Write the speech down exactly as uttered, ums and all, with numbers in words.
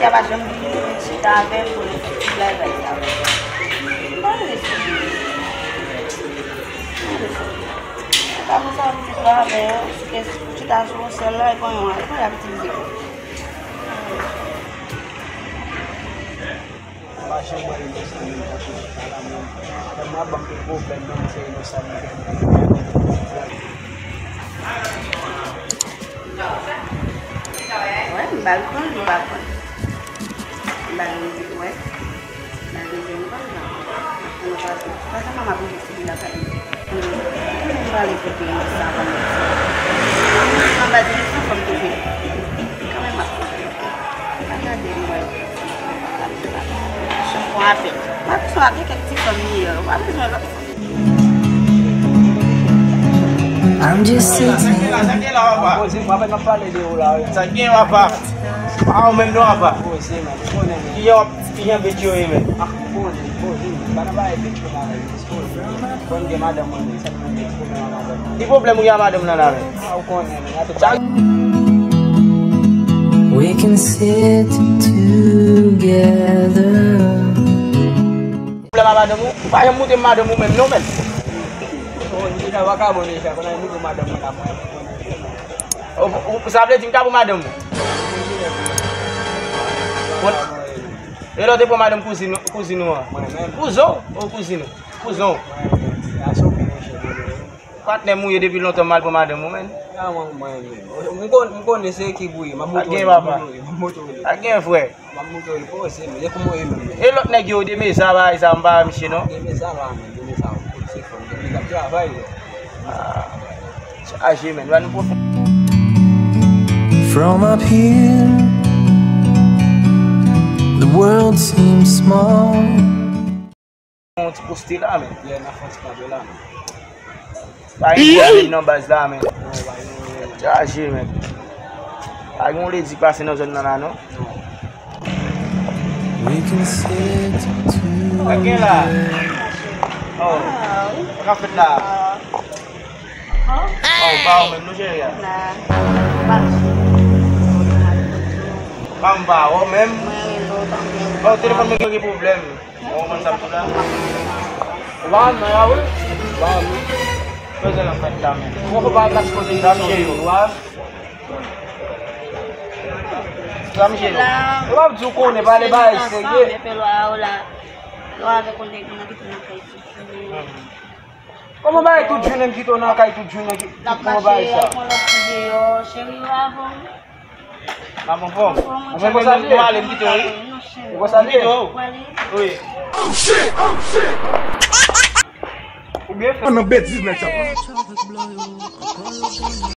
Pa janm vin chita avè m pou l fè ti bagay sa. M pa vle sou li. M pa vle sou li. Sa pou sa pitit la avè yo, se ke chita sou yon sèl la, e pa yon, e pa y ap itilize kò. Mache mwen, mezanmi, m tankou chita la, mwen. Madanm mwen ap ban m tout pwoblèm, menm se inosan li gen. Wè, m ba l konn, li pa konn. M ba l yon, wè. M ba l dezyèm konn, la. Ann pase. Pase, manman, pou Li lakay li. Hmm, m prale kote yon savann. Anba di, se fanm toujou. Kanmenm, m ap kote. M ap gade, m wè. Chanpon apèn. M ap swa gen kèk ti fanm miyè. W ap bezwen lòt fanm. I'm just sitting. Sa gen la, sa gen la, papa? Poze, m ap pale de ou la, wi. Sa gen, papa? Pa ou menm non, papa. Poze, man. Ou konnen, man. Ki jan w ap Ki jan bèt yo ye, men? Ah, poze, poze. Pa nan bagay bèt yo la, men. Poze. Bon, m gen madanm mwen, men. Sa ki pwoblèm a madanm? Ki pwoblèm ou gen a madanm nan la, men? Ah, ou konnen, men. Sa We can sit together. Pwoblèm a madanm ou? Ou pa janm montre m madanm ou menm, non, men. Oh, deja, w pa ka bon deja. Kounye a, montre madanm mwen la, mwen. Ou, ou, sa vle di m ka pou madanm ou? Bon. E lè w te pran madanm kouzin, kouzin ou an? Mwen menm. Kouzin w ou kouzin ou? Kouzin w. Mwen menm. Patnè m ou ye depi lontan, m al pran madanm ou, men. A, mwen, mwen menm. M kon-, m konnen se ekip ou ye. M ap montre w. Pa gen papa. M ap montre w. Pa gen frè. M ap montre w. Poze, men. E kòman w ye menm? E lòt nèg yo, de meza, bagay sa, m pa misye, non. De meza la, men. De meza, se fò. De meza travay, men. Ah. Chaje, men. Lwa nou pwofon. From up here, the world seems small. Yon ti poste la, men. Yeah, n a fè yon ti kanpe la, men. Pa gen pwoblèm nan baz la, men. Chaje, men. Pa gen yon ledi k pase nan zòn nan la, non. We can sit together. Ok, la. Oh. Sa k ap fèt la? Oh, pa ou menm, nou cheri a. Ban m pa ou menm. Oh, telefòn mwen gen pwoblèm. Ou konprann sa m di la? Ou pa nan la, wi. Ou pa nan. Koze nan fèt la, men. Ou pa nan plas kote sa, men. Ou pa. Sa m jere. Ou pa di ou konnen, pale bagay serye. Epi lwa, lwa avèk yon nèg nan kite nan kay. Kòman bagay tout jounen m kite w nan kay tout jounen ki, ki pran bagay sa? L ap mache, l ap pran lòt ti deyò, cheri yo avan. M ap anfòm. Anfòm, ou fè konsa l ye? M ale, m kite w, wi. Ou konsa l ye? M kite w. Wi. Ou byen fè. Nan betiz nèg sa.